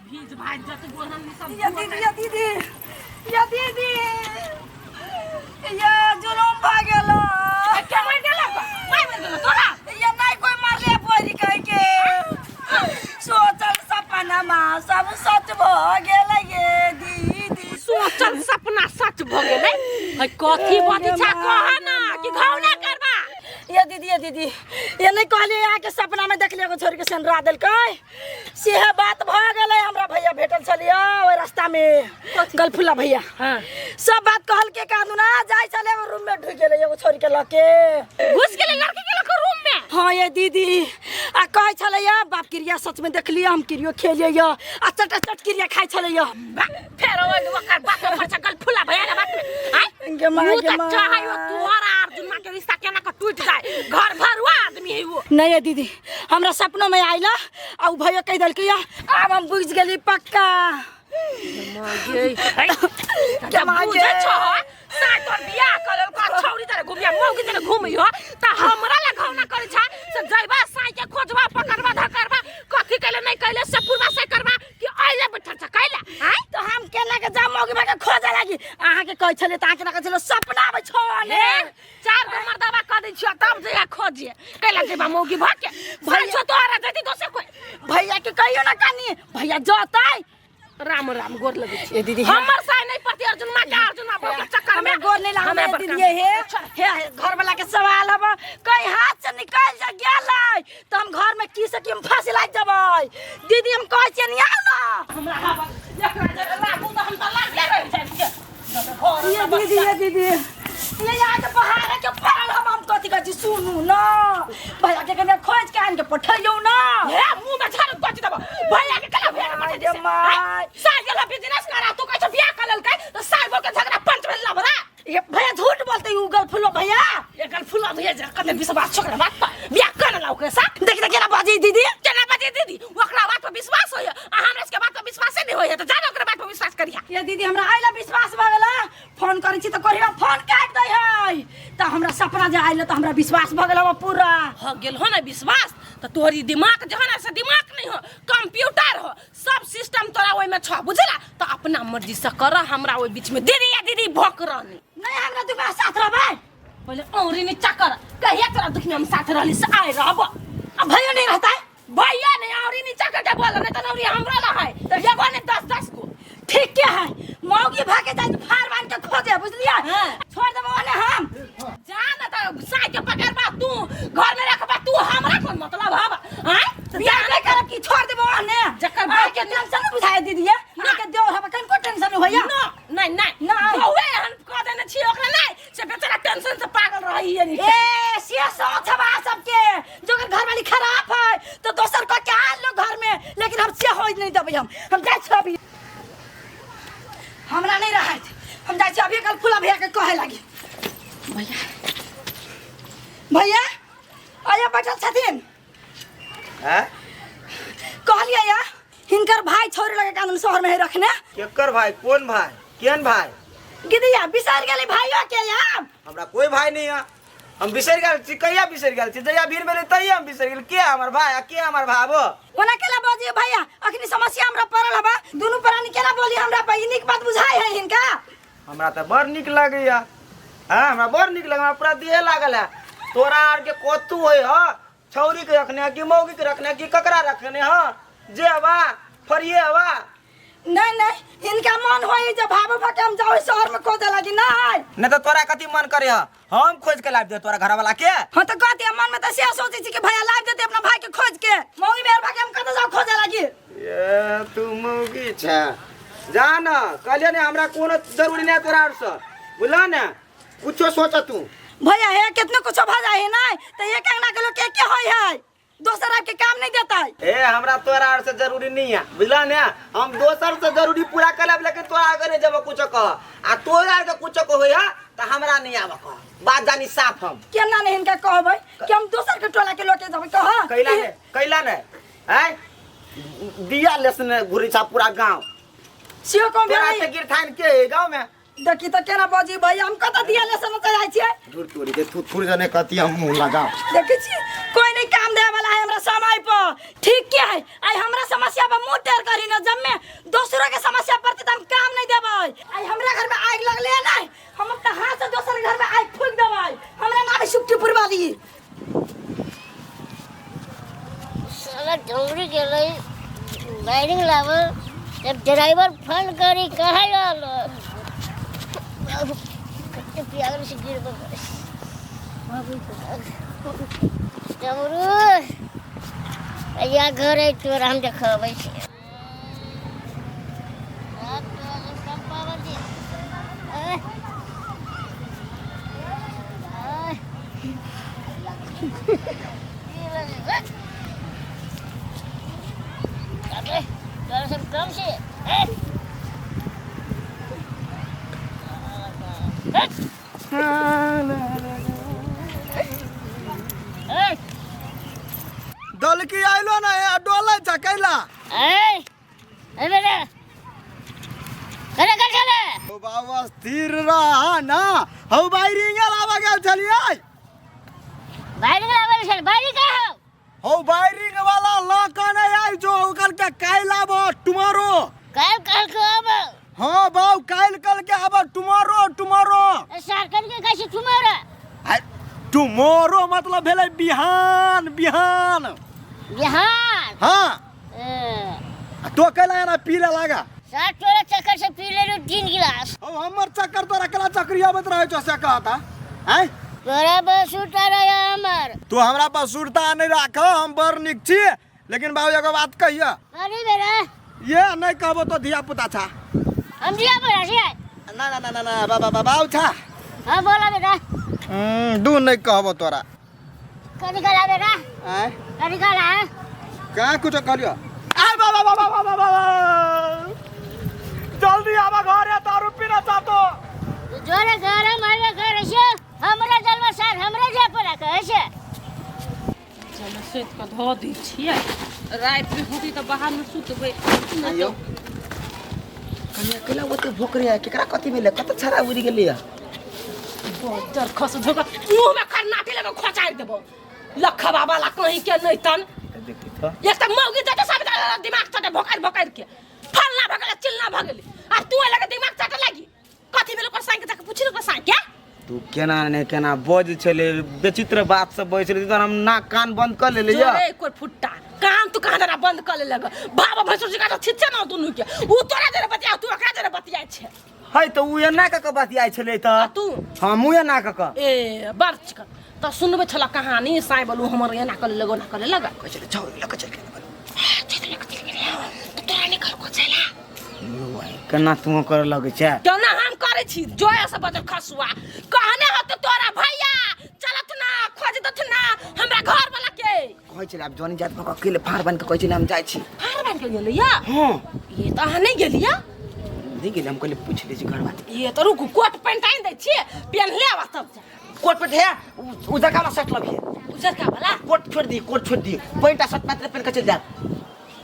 भीज भाज जत गोरहन सब। या दीदी, या दीदी, या दीदी, या जुलुम भऽ गेल। के मारि देलक? मारि मारि देलक तोरा? या नहीं कोई मारले, पोरी कह के सोचल सपना सब सच भऽ गेल ये दीदी। सोचल सपना सच भऽ गेलै है? कथी बदी छा, कह ना कि घाव ना करबा। ये दीदी, ये दीदी, ये नहीं कहलिए अहाँके सपना में देखलिए एगो छोरी के सेंडरा देलकै, सेहे बात भऽ गेलै। हमरा भैया भेटल छलियै ओहि रास्ता में, गलफुल्ला भैया। सब बात कहलकै। कानूना जाइ छलै, एगो रूम में ढुकि गेलै एगो छोरी के लऽ के। घुस गेलै लड़की के लऽ के रूम में? हाँ ये दीदी, आ कहै छलै या बाप क्रिया सच में देखलियै हम, क्रियो खेलियै या आ चट चट क्रिया खाइ छलै या। फेर ओइ ओकर बात पर छै गलफुल्ला भैया के बात में आय। गे माँ, उ गे तऽ माँ। चाहै हो तोहर अर्जुनमा के रिश्ता केना के टूट जाए, घर भरुआ आदमी है वो। नहीं ये दीदी, हमरा सपनो में आइला आ उ भैया कहि देलकै या, आब हम बुझि गेली पक्का। के बुझै छो साइ तोर बियाह कर लेलको, छौरी तोरे घुमिया मौगी तोरे घुमियो त हमरा ला घौना करै छ से जइबा साइ के खोजबा, पकड़बा, धकड़बा, कथी कैले नहीं कैले से पुरबा से करबा कि अइले बैठल छ कैले आय? तो हम केना के जाम मौगी भाई के खोजे लागी? अहाँ के कहै छलियै तऽ अहाँ केना कहै छलियै सपना आबै छौ ने? हे, चार गो मर्दबा कह दै छियो तब जइया खोजे। कैला जेबा मौगी भ के भाई छो तोरा जति दोसर कोई। भैया के कहियो ना कनी, भैया जतै। राम राम, गोर लगै छी। ए दीदी, हमर साय नहीं पति अर्जुन माँ के अर्जुन माँ के चक्कर में हमरा गोर नहीं लागल। हमरा ए बड़का- दीदी, हे हे हे, घर वाला के सवाल हब, कहीं हाथ से निकल जा गेलै तऽ हम घर में की से की हम फांसी लागि जेबै। दीदी, हम कहै छियै नहीं आउ ना। हमरा हवा एकरा जे लागू तऽ हम तऽ लागे रहि जाइ छियै। ये दीदी, ये दीदी, ये यहाँ के पहाड़ के पड़ल हम कथी कहै छी, सुनू ना, भैया के कने खोज के आनि के पठैयौ ना। हे, मुंह में झाड़ू बच देबो। भैया के केना भैया के पठा दिसे? माय। साल गेला बिजनेस करा, तू कहै छ बियाह कर लेलकै तऽ साल के झगड़ा पंच भेल लबरा। ये भैया झूठ बोलते, उ गलफुलो भैया। ये गलफुला भैया जे कते विश्वास छोकरा बात पर बियाह कर लाउ के सा। देख देख केना बाजी दीदी। केना बाजी दीदी? ओकरा बात पर विश्वास होइए आ हमरा सबके बात पर विश्वासे नहीं होइए तऽ जानो ओकरा बात पर विश्वास करिया। ये दीदी, हमरा आइला विश्वास भऽ गेला। फोन करै छी तऽ कहियो फोन काटि दै है, तऽ हमरा सपना जे आइला तऽ हमरा विश्वास भऽ गेल पूरा। हो गेल हो ना विश्वास? तऽ तोहरी दिमाग जे हो ना से दिमाग नहीं हो, कंप्यूटर हो। सब सिस्टम तोरा ओहिमे छ, बुझला? तऽ अपना मर्जी से कर, हमरा ओहि बीच में दीदी या दीदी भोक रहनी नहीं। हमरा दुख में साथ रहबै। पहिले औरी नीचा कर। कहिया तोरा दुख में हम साथ रहली से आए रहब? आ भैया नहीं रहता है? भैया नहीं, औरी नीचा करके बोल, नहीं तो औरी हमरा ला है एगो नहीं, 10 10 गो। ठीक के है, मौगी भागे जाए फार बांध के खोजे, बुझलिए? हाँ। छोड़ देबो ओने हम। जा ना त साइ के पकड़बा तू, घर में रखबा तू, हमरा कोन मतलब हब आय? तो बियाह नहीं करब कि छोड़ देबो ओने? जकर भाई के टेंशन नहीं बुझाए दीदी, ना के देवर हब कनको टेंशन नहीं होइया। ना नहीं नहीं। नहीं। बहुए एहन कह देने छी ओकरा नहीं से बेचारा टेंशन से पागल रही है। ए से सोच हवा सबके, जो अगर घर वाली खराब है तो दोसर को क्या आन लो घर में, लेकिन हम से होई नहीं देबै। हम जाइ छी अभी, हमरा नहीं रहत, हम जाइ छी अभी कल फूला भैया के कहे लागी। भैया, भैया, आया बैठल छथिन। हैं? कहलियै या हिनकर भाई छोड़ लगे कानून शहर में है रखने। केकर भाई? कौन भाई? केहन भाई? गिदिया बिसर गेली भाइयो के या? हमरा कोई भाई नहीं है, हम बिसरि गेल छी। कहिया बिसरि गेल छी? जहिया भीड़ भेलै तहिया हम बिसरि गेल। के हमर भाई आ के हमर भाबो? ओना केला बजियो भैया, अखनी समस्या हमरा पड़ल हबा, दुनू प्राणी केना बोली हमरा पर? ई नीक बात बुझाइ है हिनका? हमरा तऽ बड़ नीक लगैया। हाँ, हमरा बड़ नीक लगैया, हमरा पूरा देह लागल है। तोरा आर के कतू होइ ह छौरी के रखने कि मौगी के रखने कि ककरा रखने ह, जे हवा फरिये हवा। नहीं नहीं, इनका मन होई जे भाबो भके हम जाओ शहर में खोजे लागी नहीं। नहीं तो तोरा कथी मन करे ह? हम खोज के लाबि दे तोरा घर वाला के। हाँ तो कहती है, मन में तो से सोचे छी कि भैया लाबि देते अपना भाई के खोज के। मौगी मेहर भाके हम कतऽ जाओ खोजे लागी? ए तू मौगी छे, जा न कहलिए ने हमरा कोनो जरूरी नहीं तोरा आर से, बुझला ने? कुछो सोच तू। भैया हे, कितनो कुछो भ जाए है नहीं तो एक अंगना के लोग के के होई है, दोसर आपके काम नहीं देता है। ए हमरा तोरा आर से जरूरी नहीं है, बुझला ने? हम दोसर से जरूरी पूरा कर लेब, लेकिन तोरा आगे नहीं जब कुछो कह आ तोरा आर के कुछो कहो है तो हमरा नहीं आब कह, बात जानी साफ हम। केना नहीं इनका कहबै कि हम दोसर के टोला के लोग के जबै कह? कैला ने, कैला ने आय दिया लेसने घुरी छा पूरा गांव। सियो कम तोरा भेलै से गिरथान के है गांव में? देखी तऽ केना बजी भैया, हम कतऽ दिया ले समझ जाइ छियै। दूर तोरी के थू थूर जने कथी हम मुंह लगाओ। देखै छी, कोई नहीं काम दे वाला है हमरा समय पर। ठीक के है, आई हमरा समस्या पर मुंह टेर करी न जम्मे। दोसरो के समस्या पड़तै तऽ हम काम नहीं देबै। आइ हमरा घर में आगि लगले है नहीं, हम अपना हाथ से दोसर घर में आगि फूक देबै। हमरा नाम है सुखटीपुर वाली। साला डोंगरी गेलै वायरिंग लाबल जब ड्राइवर फोन करी कहाँ रहल कते पियागल से गिर डमरू अइया घर है तोरा हम देखबै छी। तोरा सब कम छै। दलकी आइलो ना ए डोलै छ कैला। ए ए बेटा करे कर चले। ओ बाबा स्थिर रह ना, हौ बायरिंग लावा गेल छलियै। बायरिंग लावा छल? बायरिंग का हौ? हौ बायरिंग वाला ल के नै आइ जो, ओकर के काल्हि आब टुमारो। काल्हि काल्हि के आब? हाँ बाबू काल्हि कल के आब टुमारो टुमारो। सारकन के कैसे टुमारो? टुमारो मतलब भेलै बिहान बिहान बिहान। हाँ तो कैला एना पीले लागा? सर तोरा चक्कर से पी लेलु 3 गिलास। हौ हमर चक्कर तोरा केला चक्री आबैत रहै छौ से कहता आँय? तोरा बस उठा रहे हमर। तू हमरा पर सुरता नहीं राख, हम बड़ नीक छी, लेकिन बाबू एगो बात कहिया। अरे बेटा ये नहीं कहबो तो धिया पुता छा। हम धिया पुता छियै। ना ना ना ना ना बाबा बाबा छा। हाँ बोला बेटा। दू नहीं कहबो तोरा। कथी कहला बेटा? आँय? कथी कहला? कहाँ कुछो कहलियो? आय बाबा बाबा बाबा बाबा जल्दी आवा घरे, दारू पीना चाहतो। जोरे घर हम आवे घर से हमरा जलवा सर हमरा जे पड़ा कहै छै। चलो सुति कऽ धऽ दै छियै, रातिमे होतै तऽ बाहरमे सुतबै। आइयो कनिया केला ओते भोकरे है, केकरा कथी भेलै, कत छड़ा उड़ि गेलै है? बजर खस धोका मुँहमे खरनाटी लगा खोचारि देबो लखा बाबा ला कहीं के नहीं तन। देखी तो एक तऽ मौगी जते सब दिमाग चटे भोकारि भोकारि के फलना भऽ गेलै चिलना भऽ गेलै, आ तू लगे दिमाग चटे लागी कथी भेल ओकर साँइ के जाके पूछि ओकर साँइ के। तू केना ने केना बज छलै, विचित्र बात सब बज छलै, तहन हम नाक कान बंद कऽ लेलियै। जोरे कोई फुट्टा कान तू कहाँ जरा बंद कऽ लेलक बाबा भैंसुर जी का छिच्छे ना दुनू के, उ तोरा जरे बतिया तू ओकरा जरे बतिया छै। है तऽ उ एना कऽ कऽ बतियाइ छलै तऽ आ तू? हमहूँ एना कऽ कऽ। ए बड़ चिकन तऽ सुनबै छल कहानी साँइ बोलू हमर एना कऽ लेलक ओना कऽ लेलक। कहै छलै छौ लऽ कऽ चलि गेलै। चलि गेलै, चलि गेलै। तऽ तोरा नहि कहलको चलि। केना तू करऽ लगै छै? केना हम करै छी जोया से बजल खसुआ कहने होते तोरा भैया चलत ना खोज दत ना हमरा घर वाला के। कहै छलै आब जनी जात भऽ कऽ अकेले फाड़ बान्हि कऽ कहै छलै हम जाइ छी। फाड़ बान्हि कऽ गेलैया? हाँ। ये तऽ अहाँ नहि गेलियै? नहि गेलियै, हम कहलियै पूछि लै छी घर वाला। ये तऽ रुकू कोट पैंट आनि दै छियै पेन्हले आबऽ तब जा। कोट पैंट है उजरका वाला शर्ट लबिहे। उजरका वाला? कोट छोड़ दी, कोट छोड़ दी, पैंट आ शर्ट मात्र पेन्ह कऽ चलि जायब।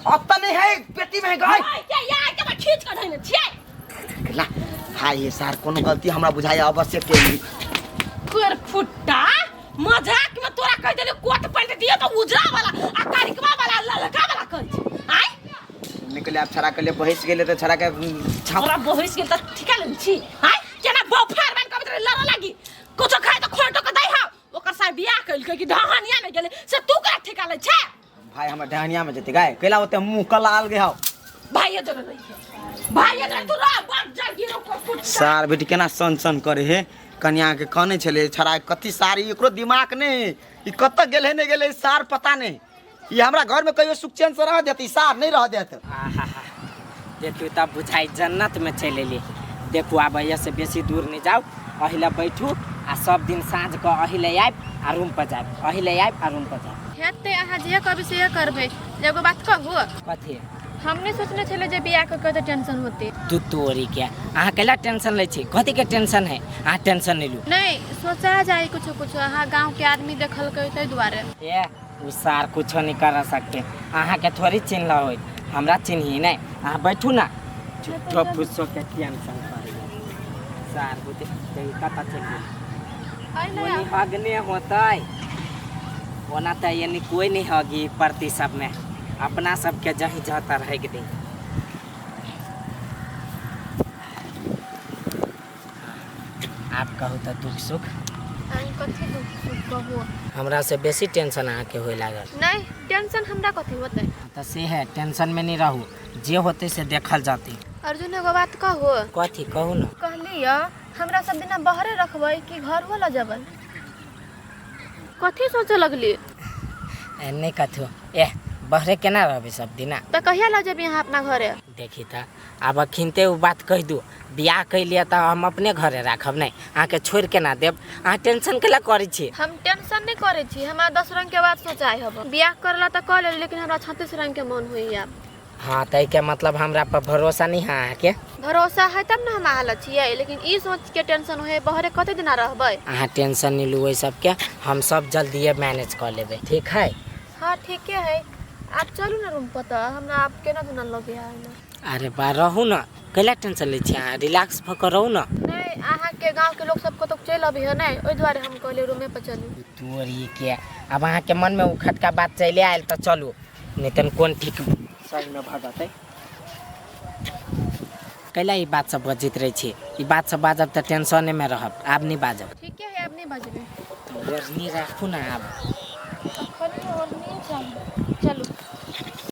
अतऽ नहि है पेटी में है गई। के या के बा खींच के धइने छियै। ला हाय हे सार कोनो गलती हमरा बुझाय अवश्य के। तोर फुट्टा मजाक में तोरा कह देले कोट पैंट दियो तो उजरा वाला आ करिकवा वाला ललका वाला कहै छै। आय निकले आब छड़ा के लिए बहस गेले त छड़ा के छाप तोरा बहस गेल त ठिका लेने छी। आय केना बफार बन कबे लड़ लागी कुछो खाय त खोटो के दै हा ओकर साथ बियाह कइलकै कि ढहनिया में गेले से तू का ठिका ले छै? भाई हमर ढहनिया में जते गाय कैला ओते मुंह कलाल गे हाउ। भाई ये जरे रही भाई ये जरे तू रह बड़ जा गिरो को फुट। सार बेटी केना सन सन करे हे कनिया के कहने छले छड़ा कथी सारी एकरो दिमाग नहीं ई कत गेले नहीं गेले सार पता नहीं। ई हमरा घर में कहियो सुख चैन से रह देत ई सार नहीं रह देत। आहा देखियो तब बुझाई जन्नत में चलि एली। देखू आब एहिया से बेसी दूर नहीं जाउ, अहिले बैठू आ सब दिन साँझ के अहिले आबि आ रूम पर जायब, अहिले आबि आ रूम पर जायब। हेतै अहाँ जे कहबै से करबै। एगो बात कहू? कथी? हम नहीं सोचने छलियै जे बियाह कऽ कते टेंशन होतै। तू तोरी के अहाँ कैला टेंशन लै छी? कथी के टेंशन है? अहाँ टेंशन नहीं लू। नहीं सोचा जाए कुछो कुछो, अहाँ गाँव के आदमी देखलकै ताहि दुआरे। ए उ सार कुछो नहीं कर सकते, अहाँ के थोड़ी चिन्हला होय, हमरा चिन्ही नहीं। अहाँ बैठू ना झूठो फूसो के टेंशन करैया सार बुते कतऽ चलि गेल? ओनी हगने होतै ओना तऽ यानी कोई नहीं हगी प्रति सब में, अपना सबके जही जहता रह दे। आप कहू तऽ दुख सुख। अहीं कथी दुख सुख कहू? हमरा से बेसी टेंशन अहाँके होय लागल। नहीं, टेंशन हमरा कथी होतै? तऽ से है, टेंशन में नहीं रहू, जे होतै से देखल जाती। अर्जुन, एगो बात कहू? कथी कहू न। कहली हमरा सब दिना बहरे रखबै कि घर वाला जेबै? कथी सोचे लगली? नहीं कथू, एह बहरे केना रहबै सब दिना। तऽ कहिया लऽ जेबी अहाँ अपना घरे? देखी तऽ आब अखिनते ओ बात कहि दू, बियाह कैलियै तऽ हम अपने घरे राखब, नहि अहाँके छोड़ि के ना देब। अहाँ टेंशन केला करै छी? हम टेंशन नहीं करै छी, हमरा 10 रंग के बात सोचाइ हब। बियाह करला तऽ कऽ लेली, लेकिन हमरा 36 रंग के मन होइया। हाँ, तऽ एहिके मतलब हमरा पर भरोसा नहीं है अहाँके? भरोसा है तब ने हम अहाँ लग छियै, लेकिन ई सोच के टेंशन होय बहरे कते दिना रहबै। अहाँ टेंशन नहीं लू, ओहि सबके हम सब जल्दिए मैनेज कऽ लेबै, ठीक है? हाँ ठीके है, आप चलू ना रूम पर, तऽ हमरा आप केना दुना लगे है ना। अरे बा रहू न, कैला टेंशन लै छी अहाँ? रिलैक्स भऽ कऽ रहू न। नहीं, अहाँ के गांव के लोग सब कतौ चलि अबी है नहीं, ओहि दुआरे हम कहलियै रूमे पर चलू। तोरी के आब अहाँके मनमे ओ खटका बात चलि आयल तऽ चलू, नहीं तन कोन ठीक सहीमे भऽ जेतै। कैला ई बात सब बजैत रहै छी? ई बात सब बाजब तऽ टेंशनेमे रहब, आब नहि बाजब। ठीके है, आब नहीं बजबै। तऽ ओढ़नी राखू ने आब। अखन ओढ़नी चाही, चलू।